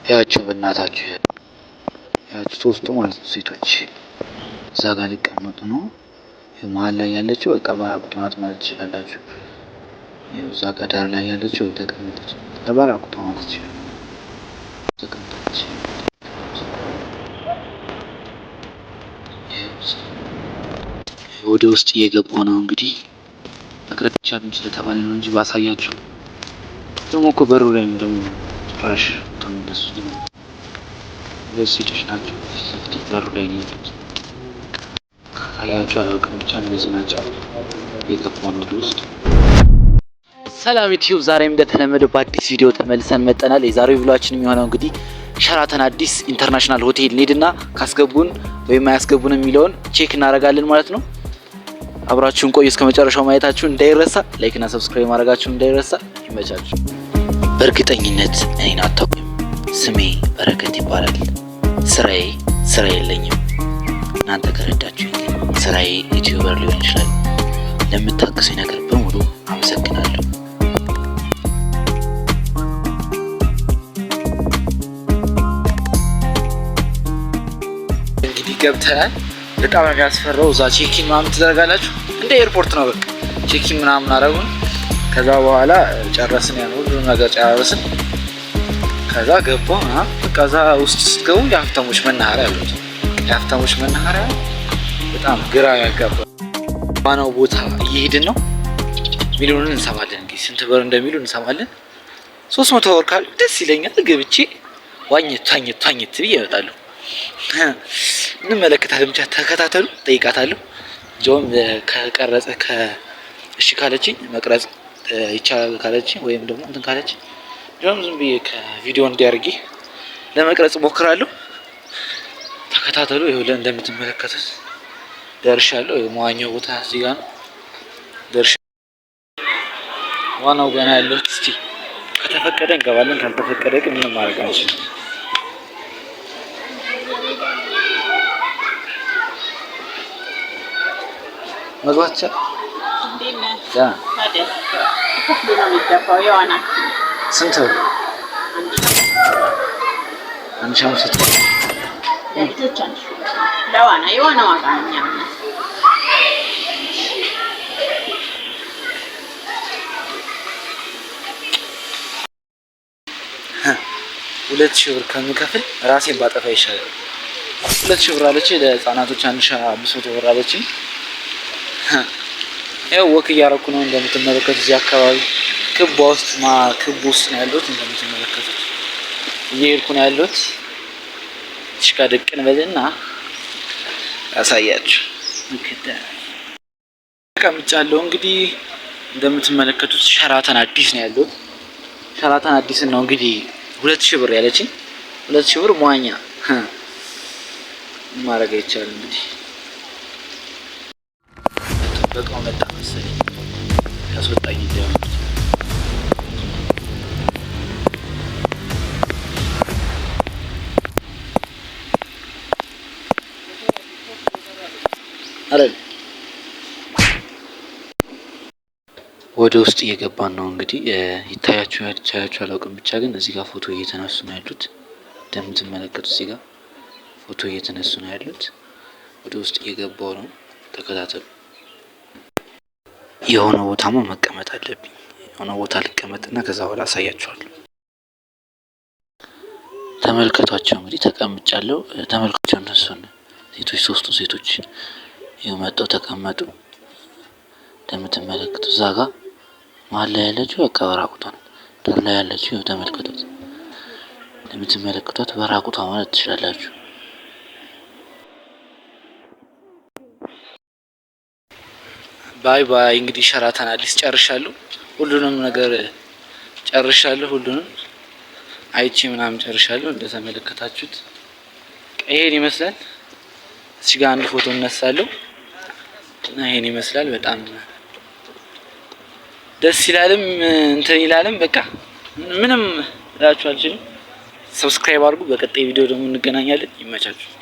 ያቸው በእናታችሁ ያቸው ሶስቱ ማለት ነው ሴቶች እዛ ጋር ሊቀመጡ ነው። መሀል ላይ ያለችው በቃ ባራቁቷ ናት ማለት ትችላላችሁ። እዛ ጋር ዳር ላይ ያለችው ተቀመጠች፣ በራቁቷ ማለት ትችላላችሁ። ተቀምጣለች። ወደ ውስጥ እየገባሁ ነው እንግዲህ መቅረጽ ይቻላል ስለተባለ ነው እንጂ ባሳያችሁ። ደግሞ እኮ በሩ ላይ ደግሞ ጭራሽ ተመለሱ። ሁለት ሴቶች ናቸው ፊት በሩ ላይ ነው ያሉት። ካያችሁ አላውቅም፣ ብቻ እነዚህ ናቸው። እየገባሁ ነው ወደ ውስጥ። ሰላም ዩቲዩብ፣ ዛሬም እንደተለመደው በአዲስ ቪዲዮ ተመልሰን መጥተናል። የዛሬው ቪዲዮአችን የሚሆነው እንግዲህ ሸራተን አዲስ ኢንተርናሽናል ሆቴል እንሂድና ካስገቡን ወይም አያስገቡን የሚለውን check እናደርጋለን ማለት ነው። አብራችሁን ቆዩ እስከ መጨረሻው ማየታችሁን እንዳይረሳ፣ like እና subscribe ማድረጋችሁን እንዳይረሳ። ይመቻችሁ። በእርግጠኝነት እኔን አታውቁም። ስሜ በረከት ይባላል። ስራዬ ስራ የለኝም። እናንተ ከረዳችሁ ግን ስራዬ YouTuber ሊሆን ይችላል። ለምታግዙኝ ነገር በሙሉ አመሰግናለሁ። እንግዲህ ገብተናል። በጣም ነው የሚያስፈራው። እዛ check-in ምናምን ትደረጋላችሁ። እንደ airport ነው በቃ check-in ምናምን አደረጉን። ከዛ በኋላ ጨረስን፣ ያን ሁሉ ነገር ጨራረስን። ከዛ ገባ ምናምን በቃ እዛ ውስጥ ስትገቡ የሀብታሞች መናኸሪያ አሉት። የሀብታሞች መናኸሪያ በጣም ግራ ያጋባል። ዋናው ቦታ እየሄድን ነው። ሚሊዮንን እንሰማለን። እንግዲህ ስንት ብር እንደሚሉ እንሰማለን። 300 ብር ካሉ ደስ ይለኛል። ገብቼ ዋኘት ዋኘት ዋኘት ብዬ እመጣለሁ። እንመለከታለን። ብቻ ተከታተሉ። ጠይቃታለሁ። ጆም ከቀረጸ እሺ ካለችኝ መቅረጽ ይቻላል ካለችኝ ወይም ደግሞ እንትን ካለችኝ ጆም ዝም ብዬ ከቪዲዮ እንዲያርጊ ለመቅረጽ ሞክራለሁ። ተከታተሉ። ይኸው እንደምትመለከቱት ደርሻለሁ። የመዋኛው ቦታ እዚህ ጋር ነው። ደርሻ ዋናው ገና ያለሁት። እስቲ ከተፈቀደ እንገባለን፣ ካልተፈቀደ ግን ምንም ማድረግ አንችልም። መግባት ይቻላል። ስንት ብር? 1500። ለዋና የዋና ዋጋ ነው። 2000 ብር ከምከፍል ራሴን ባጠፋ ይሻላል። 2000 ብር አለች። ለህፃናቶች 1500 ብር አለችኝ። ያው walk እያደረኩ ነው እንደምትመለከቱት እዚህ አካባቢ ክብ ውስጥ ክብ ውስጥ ነው ያለሁት። እንደምትመለከቱት እየሄድኩ ነው ያለሁት። ትንሽ ጋር ደቅን በልና ያሳያችሁ ተቀምጫለሁ። እንግዲህ እንደምትመለከቱት ሸራተን አዲስ ነው ያለሁት። ሸራተን አዲስ ነው እንግዲህ 2000 ብር ያለችኝ። 2000 ብር መዋኛ ማድረግ አይቻልም። እንግዲህ ጥበቃው መጣ መሰለኝ ያስወጣኝ እንዳይሆን። አይደል ወደ ውስጥ እየገባን ነው እንግዲህ ይታያችሁ ይታያችሁ አላውቅም፣ ብቻ ግን እዚህ ጋር ፎቶ እየተነሱ ነው ያሉት። እንደምትመለከቱት እዚህ ጋር ፎቶ እየተነሱ ነው ያሉት። ወደ ውስጥ እየገባው ነው፣ ተከታተሉ። የሆነ ቦታማ መቀመጥ አለብኝ። የሆነ ቦታ ልቀመጥና ከዛ በኋላ አሳያችኋለሁ። ተመልከቷቸው እንግዲህ ተቀምጫለሁ። ተመልከቷቸው እነሱን ሴቶች፣ ሶስቱ ሴቶች ይኸው መጥተው ተቀመጡ። እንደምትመለከቱ እዛ ጋር መሀል ላይ ያለችው በቃ በራቁቷ ነው። ዳር ላይ ያለችው ይኸው ተመልከቷት። እንደምትመለከቷት በራቁቷ ማለት ትችላላችሁ። Bye bye። እንግዲህ ሸራተን አዲስ ጨርሻለሁ። ሁሉንም ነገር ጨርሻለሁ። ሁሉንም አይቼ ምናምን ጨርሻለሁ። እንደተመለከታችሁት ይሄን ይመስላል። እዚህ ጋር አንድ ፎቶ እነሳለሁ እና ይሄን ይመስላል። በጣም ደስ ይላልም እንትን ይላልም። በቃ ምንም እላችሁ አልችልም። Subscribe አድርጉ። በቀጣይ ቪዲዮ ደግሞ እንገናኛለን። ይመቻችሁ።